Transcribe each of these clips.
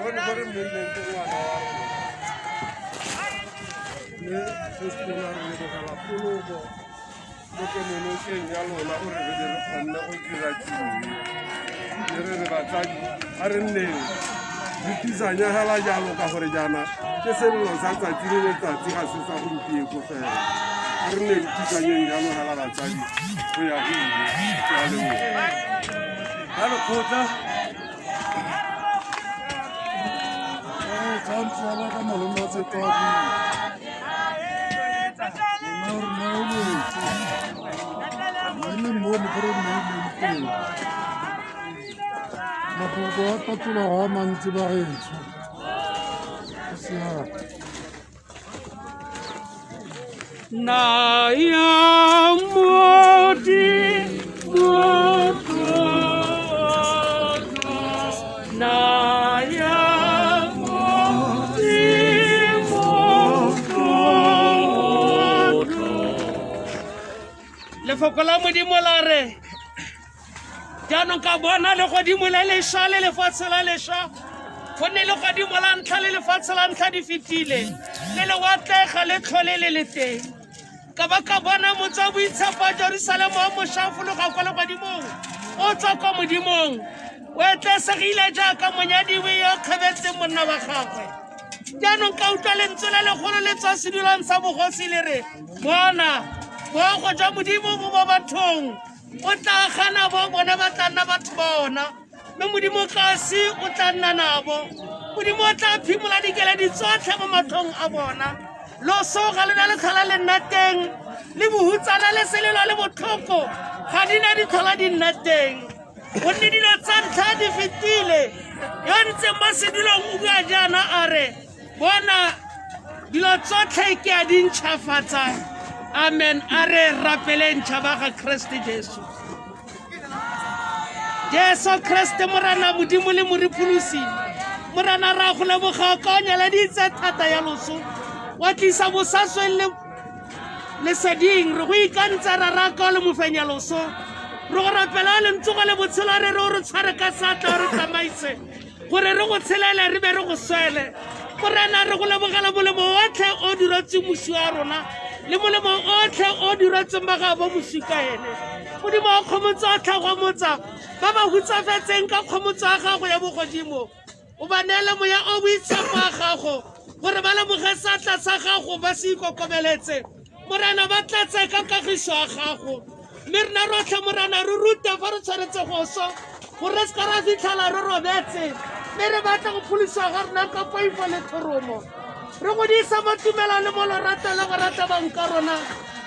Bone gore mmeileng ke ngwana wa rona. Mme Festina re lebogela poloko mo kemonokeng ya lona gore re be re kgonne go dira tiro e. Mme re re batsadi a re nneng re thusanya fela jalo ka gore jaana ke selelo sa tsatsi le letsatsi ga se sa gompieko fela. A re nne re thusanyeng jalo fela batsadi go ya go ile. Ke a leboga. Ba lekgotla Tshwantshala ka malome wa Setswana. Rona re naoletse. Mme le mmone gore re naoleng teng. Mafoko a tatologo a mantsi bagaetsho. Go siame. Naya modi motlotlo, naya modi motlotlo. Lefoko la Modimo la re, jaanong ka bona legodimo le lešwa le lefatshe la lešwa, gonne legodimo la ntlha le lefatshe la ntlha di fetile, le lewatle ga le tlhole le le teng. Ka ba ka bona motse wa boitshepo wa Jerusalema wa mošwa o fologa kwa legodimong, o tswa kwa Modimong, o etlesegile jaaka monyadiwi yo o kgabetseng monna wa gagwe. Jaanong ka utlwa lentswe le legolo le tswa sedulong sa bogosi le re, Bona, boago jwa Modimo bo mo bathong, o tla gana bo bone ba tla nna batho ba ona, mme Modimo kasi o tla nna nabo. Modimo o tla phimola dikeledi tsotlhe mo matlhong a bona. Loso ga le na le tlhola le nna teng, le bohutsana le selelo le botlhoko ga di na di tlhola di nna teng, gonne dilo tsa ntlha di fetile. Yo ntseng mo sedulong o bua jaana a re, Bona, dilo tsotlhe ke a di ntšhafatsa. Amen. A re rapeleng tšhaba ga Kreste Jesu. Jesu Kreste Morena Modimo le Morepholosi, Morena ra go leboga ka o nyaleditse thata ya loso, wa tlisa bosasweng le leseding. Re go ikantse ra raka le mofenya loso, re go rapela le ntsogo le botshelo, re re o re tshware ka seatla o re tsamaise gore re go tshelele re be re go swele. Morena re go lebogela molemo otlhe o diretseng mosi wa rona le molemo otlhe o diretseng ba ga bo mosi ka ene. Modimo wa kgomotso o tlha gomotsa ba ba hutsafetseng ka kgomotso ya gago ya bogodimo, o ba neele moya o boitshepo wa gago gore ba lemoge seatla sa gago ba se ikokobeletse. Morena ba tlatse ka kagiso ya gago, mme rena rotlhe Morena re rute fa re tshwanetse go swa, gore re se ka ra fitlhela re robetse, mme re batla go pholosiwa ga rona ka poifo le thoromo. Re godisa mo tumelong le mo lorato le go rata bang ka rona,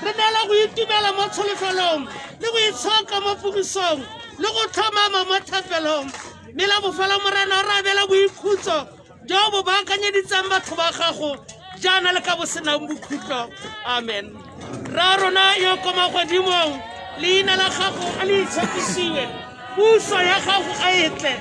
re neela go itumela mo tsholofelong le go itshoka mo pogisong le go tlhomama mo thapelong. Mme la bofelo Morena o re abela boikhutso jo bo baakanyeditsang batho ba gago jaana le ka bosenang bokhutlo. Amen. Rra rona yo ko magodimong, leina la gago a le itshepisiwe, puso ya gago a e tle,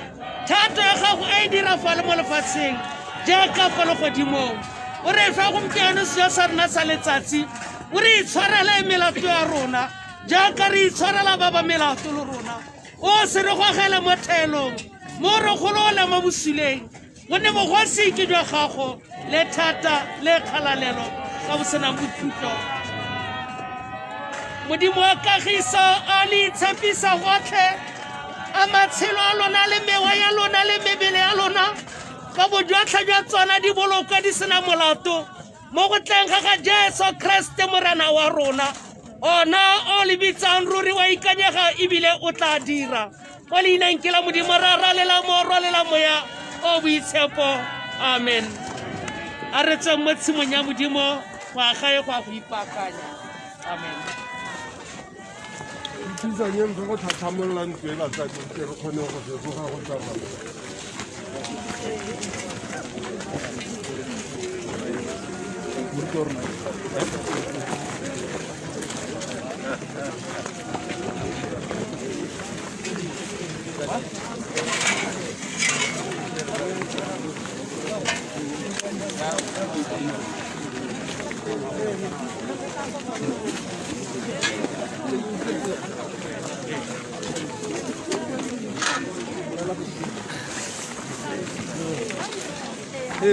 thato ya gago a e dirafale mo lefatsheng jaaka kwa legodimong. O re fa gompieno sejo sa rona sa letsatsi, o re itshwarele melato ya rona jaaka re itshwarela ba ba melato le rona. O se re gogele mo thaelong, mo re golole mo bosuleng, gonne bogosi ke jwa gago le thata le kgalalelo ka bosenang bokhutlo. Modimo wa kagiso a le itshepisa gotlhe, a matshelo a lona le mewa ya lona le mebele ya lona ka bojotlhe jwa tsona di bolokwe di sena molato mo go tleng ga ga Jesu Kriste Morena wa rona. Ona o le bitsang ruri wa ikanyega ebile o tla dira. Mo leineng ke la Modimo Rara le la Morwa le la Moya o Boitshepo. Amen. A re tsweng mo tshimong ya Modimo go ya gae go ya go ipaakanya. Amen. Thusanyeng go tlhatlhamolola ntlo e batsadi ke re kgone go fefoga go tsamaya. Why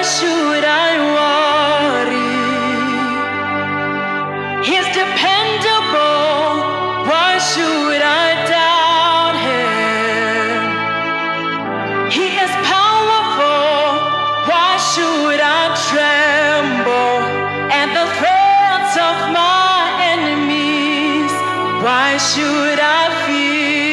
should I worry? He's dependable. Why should I doubt him? He is powerful. Why should I tremble at the threats of my enemies? Why should I fear?